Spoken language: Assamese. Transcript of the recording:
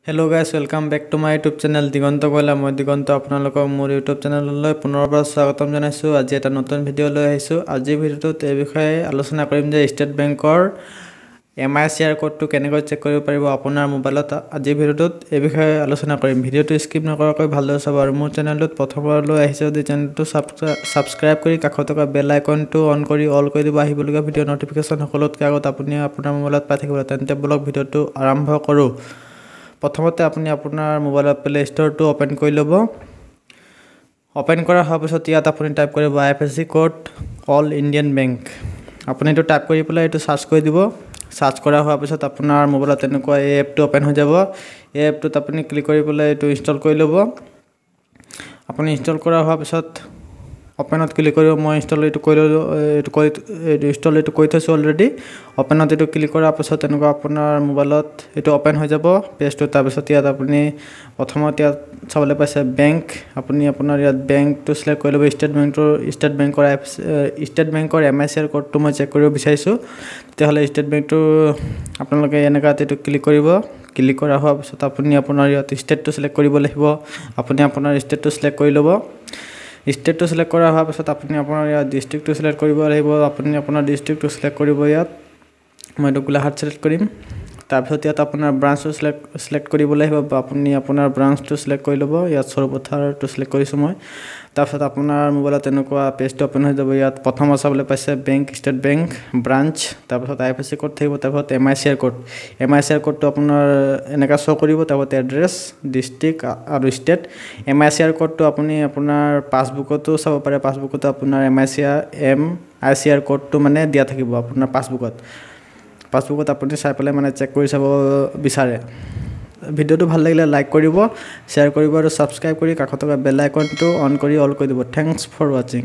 Hello guys, welcome back to my YouTube channel Diganta Goila. মই দিগন্ত, আপোনালোকক মোৰ ইউটিউব চেনেললৈ পুনৰবাৰ স্বাগতম জনাইছোঁ। আজি এটা নতুন ভিডিঅ' লৈ আহিছোঁ। আজিৰ ভিডিঅ'টোত এই বিষয়ে আলোচনা কৰিম যে ষ্টেট বেংকৰ এমআইচিআৰ ক'ডটো কেনেকৈ চেক কৰিব পাৰিব আপোনাৰ মোবাইলত। আজিৰ ভিডিঅ'টোত এই বিষয়ে আলোচনা কৰিম। ভিডিঅ'টো স্কিপ নকৰাকৈ ভালদৰে চাব আৰু মোৰ চেনেলটোত প্ৰথমবাৰলৈ আহিছে যদি চেনেলটো ছাবস্ক্ৰাইব কৰি কাষত থকা বেল আইকনটো অন কৰি অল কৰি দিব। আহিবলগীয়া ভিডিঅ' ন'টিফিকেশ্যন সকলোতকৈ আগত আপুনি আপোনাৰ মোবাইলত পাই থাকিব। তেন্তে ব'লক, ভিডিঅ'টো আৰম্ভ কৰোঁ। প্ৰথমতে আপুনি আপোনাৰ মোবাইলৰ প্লে ষ্ট'ৰটো অ'পেন কৰি ল'ব। অ'পেন কৰা হোৱাৰ পিছত ইয়াত আপুনি টাইপ কৰিব IFSC code all Indian bank. আপুনি এইটো টাইপ কৰি পেলাই এইটো চাৰ্চ কৰি দিব। চাৰ্চ কৰা হোৱাৰ পিছত আপোনাৰ মোবাইলত তেনেকুৱা এই এপটো অ'পেন হৈ যাব। এই এপটোত আপুনি ক্লিক কৰি পেলাই এইটো ইনষ্টল কৰি ল'ব। আপুনি ইনষ্টল কৰা হোৱাৰ পিছত অ'পেনত ক্লিক কৰিব। মই ইনষ্টল এইটো কৰি ল'লোঁ, এইটো কৰি এইটো ইনষ্টল এইটো কৰি থৈছোঁ অলৰেডি। অ'পেনত এইটো ক্লিক কৰাৰ পিছত তেনেকুৱা আপোনাৰ মোবাইলত এইটো অ'পেন হৈ যাব পেজটো। তাৰপিছত ইয়াত আপুনি প্ৰথমত ইয়াত চাবলৈ পাইছে বেংক। আপুনি আপোনাৰ ইয়াত বেংকটো চিলেক্ট কৰি ল'ব। ষ্টেট বেংকটোৰ, ষ্টেট বেংকৰ এপছ, ষ্টেট বেংকৰ এমআইচিআৰ ক'ডটো মই চেক কৰিব বিচাৰিছোঁ। তেতিয়াহ'লে ষ্টেট বেংকটো আপোনালোকে এনেকুৱাত এইটো ক্লিক কৰিব। ক্লিক কৰা হোৱাৰ পিছত আপুনি আপোনাৰ ইয়াত ষ্টেটটো চিলেক্ট কৰিব লাগিব। আপুনি আপোনাৰ ষ্টেটটো চিলেক্ট কৰি ল'ব। ষ্টেটটো চিলেক্ট কৰা হোৱাৰ পিছত আপুনি আপোনাৰ ইয়াত ডিষ্ট্ৰিক্টটো চিলেক্ট কৰিব লাগিব। আপুনি আপোনাৰ ডিষ্ট্ৰিক্টটো চিলেক্ট কৰিব। ইয়াত মই এইটো গোলাঘাট চিলেক্ট কৰিম। তাৰপিছত ইয়াত আপোনাৰ ব্ৰাঞ্চটো চিলেক্ট কৰিব লাগিব বা আপুনি আপোনাৰ ব্ৰাঞ্চটো চিলেক্ট কৰি ল'ব। ইয়াত সৰুপথাৰটো চিলেক্ট কৰিছোঁ মই। তাৰপিছত আপোনাৰ মোবাইলত তেনেকুৱা পেজটো অ'পেন হৈ যাব। ইয়াত প্ৰথমত চাবলৈ পাইছে বেংক, ষ্টেট বেংক, ব্ৰাঞ্চ, তাৰপিছত আইএফএছচি ক'ড থাকিব, তাৰপিছত এমআইচিআৰ ক'ড। এমআইচিআৰ ক'ডটো আপোনাৰ এনেকুৱা শ্ব' কৰিব। তাৰপিছত এড্ৰেছ, ডিষ্ট্ৰিক্ট আৰু ষ্টেট। এমআইচিআৰ ক'ডটো আপুনি আপোনাৰ পাছবুকতো চাব পাৰে। পাছবুকতো আপোনাৰ এমআইচিআৰ ক'ডটো মানে দিয়া থাকিব আপোনাৰ পাছবুকত। পাছবুকত আপুনি চাই পেলাই মানে চেক কৰি চাব বিচাৰে। ভিডিঅ'টো ভাল লাগিলে লাইক কৰিব, শ্বেয়াৰ কৰিব আৰু ছাবস্ক্ৰাইব কৰি কাষত থকা বেল আইকনটো অন কৰি অল কৰি দিব। Thanks for ৱাচিং।